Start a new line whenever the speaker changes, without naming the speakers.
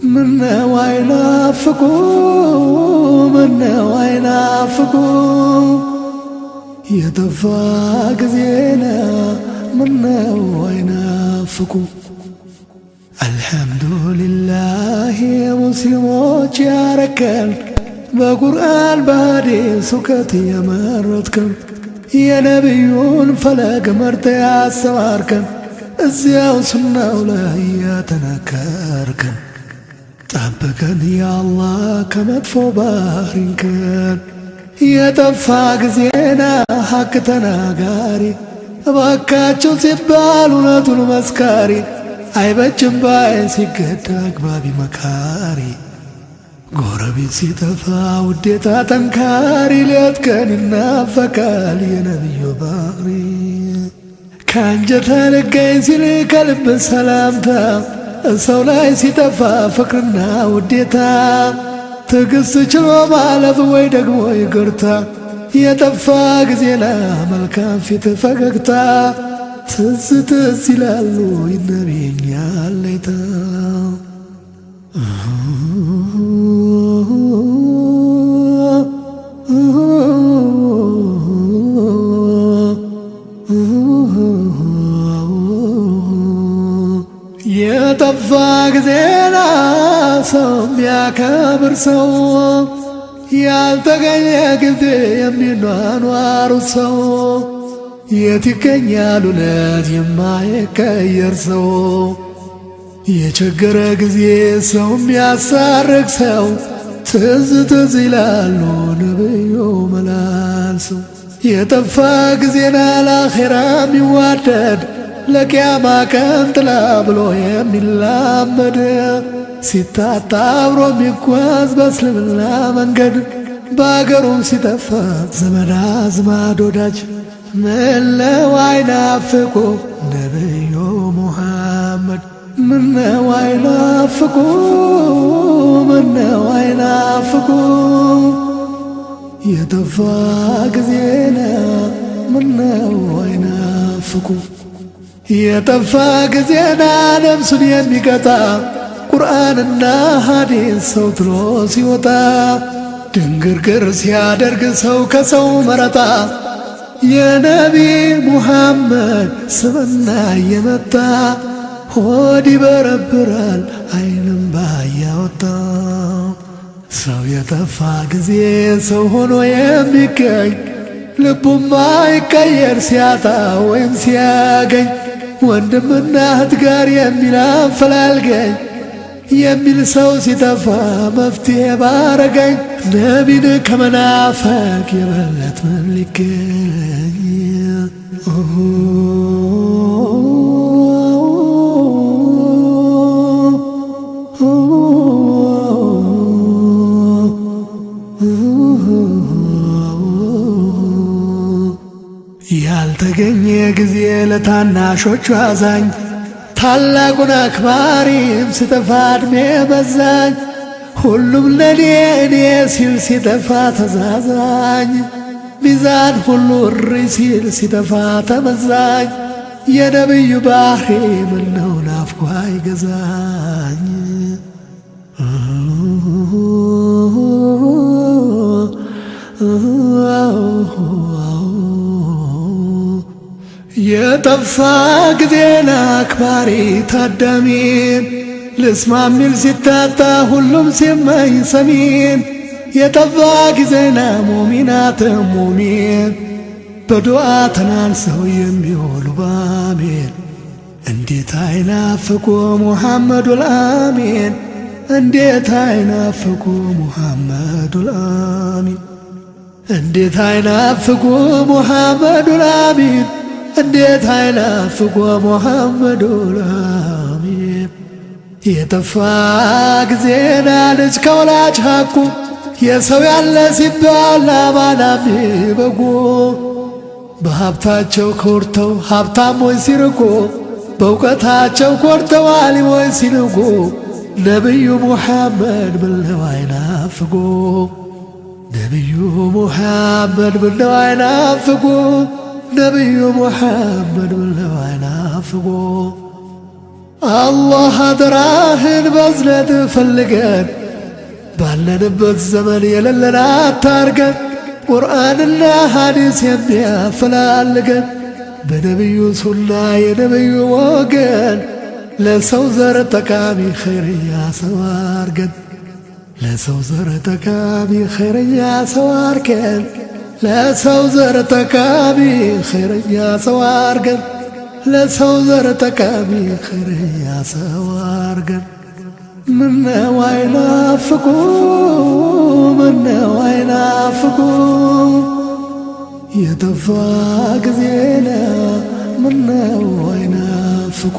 ምነው አይናፍቁ ምነው አይናፍቁ የጠፋ ጊዜና ምነው አይናፍቁ። አልሐምዱሊላህ ሙስሊሞች ያረከን በቁርአን በሐዲስ እውቀት የመረጥከን የነቢዩን ፈለግ መርተ ያስተማርከን እዚያው ሱናው ላይ ያተናከርከን ጠብቀን ያአላህ ከመጥፎ ባህሪንከን። የጠፋ ጊዜና ሐቅ ተናጋሪ እባካቸው ሲባል እውነቱን መስካሪ አይበጅም ባይ ሲገዳ አግባቢ መካሪ ጎረቤት ሲጠፋ ውዴታ ጠንካሪ ሌት ቀን ይናፈቃል የነቢዩ ባህሪ። ከአንጀት አልገኝ ሲል ከልብ ሰላምታ ሰው ላይ ሲጠፋ ፍቅርና ውዴታ ትዕግስት ችሎ ማለፍ ወይ ደግሞ ይቅርታ የጠፋ ጊዜና መልካም ፊት ፈገግታ ትዝ ትዝ ይላሉ ይነቢኛል ሌታ። የጠፋ ጊዜና ሰው የሚያከብር ሰው ያልተገኘ ጊዜ የሚኗኗሩ ሰው የት ይገኛል እውነት የማይቀየር ሰው? የቸገረ ጊዜ ሰው የሚያሳርቅ ሰው ትዝ ትዝ ይላሉ ነብዩ መላልሰው። የጠፋ ጊዜና ለአኼራ የሚዋደድ ለቅያማ ቀን ጥላ ብሎ የሚላመድ ሲታጣ አብሮ የሚጓዝ በእስልምና መንገድ በአገሩም ሲጠፋ ዘመድ አዝማድ ወዳጅ ምነው አይናፍቁ ነብዩ ሙሐመድ ምነው አይናፍቁ ምነው አይናፍቁ የጠፋ ጊዜና ምነው አይናፍቁ። የጠፋ ጊዜና ነፍሱን የሚቀጣ ቁርአንና ሐዲስ ሰው ትሎ ሲወጣ ድንግርግር ሲያደርግ ሰው ከሰው መረጣ የነቢ ሙሐመድ ስምና እየመጣ ሆድ ይበረብራል አይንም ባያወጣ። ሰው የጠፋ ጊዜ ሰው ሆኖ የሚገኝ ልቡማ ይቀየር ሲያጣ ወይም ሲያገኝ ወንድምና እህት ጋር የሚል አፈላልገኝ የሚል ሰው ሲጠፋ መፍትሄ ባረገኝ ነቢን ከመናፈቅ የበለጥ ምን ሊገኝ? ያልተገኘ ጊዜ ለታናሾቹ አዛኝ ታላቁን አክባሪም ሲጠፋ እድሜ በዛኝ ሁሉም ለኔ እኔ ሲል ሲጠፋ ተዛዛኝ ሚዛን ሁሉ እሪ ሲል ሲጠፋ ተመዛኝ የነቢዩ ባህሪ ምነው ናፍቆ አይገዛኝ? የጠፋ ጊዜን አክባሪ ታዳሚን ልስማ ሚል ሲታጣ ሁሉም ሲመኝ ሰሚን የጠፋ ጊዜና ሙሚናት ሙሚን በዱዓ ተናንሰው የሚውሉ ባሜን እንዴት አይናፍቁ ሙሐመዱል አሚን እንዴት አይናፍቁ ሙሐመዱል አሚን እንዴት አይናፍቁ ሙሐመዱል አሚን እንዴት አይናፍቁ ሙሐመዱል አሚን። የጠፋ ጊዜና ልጅ ከወላጅ ሐቁ የሰው ያለ ሲባል ላባላሚ በጎ በሀብታቸው ኮርተው ሀብታሞች ሲርቁ በእውቀታቸው ኮርተው አሊሞች ሲንቁ ነቢዩ ሙሐመድ ምነው አይናፍቁ? ነቢዩ ሙሐመድ ምነው አይናፍቁ? ነቢዩ ሙሐመድ ምነው አይናፍቁ? አላህ አደራህን በዝነት ፈልገን ባለንበት ዘመን የሌለን አታርገን። ቁርአንና ሐዲስ የሚያፈላልገን በነቢዩ ሱና የነቢዩ ወገን ለሰው ዘር ጠቃሚ ኸይርያ ሰው አርገን። ለሰው ዘር ጠቃሚ ኸይርያ ሰው አርገን። ለሰው ዘር ጠቃሚ ኸይርያ ሰው አርገን። ለሰው ዘር ጠቃሚ ኸይርያ ሰው አርገን። ምነው አይናፍቁ፣ ምነው አይናፍቁ፣ የጠፋ ጊዜና ምነው አይናፍቁ።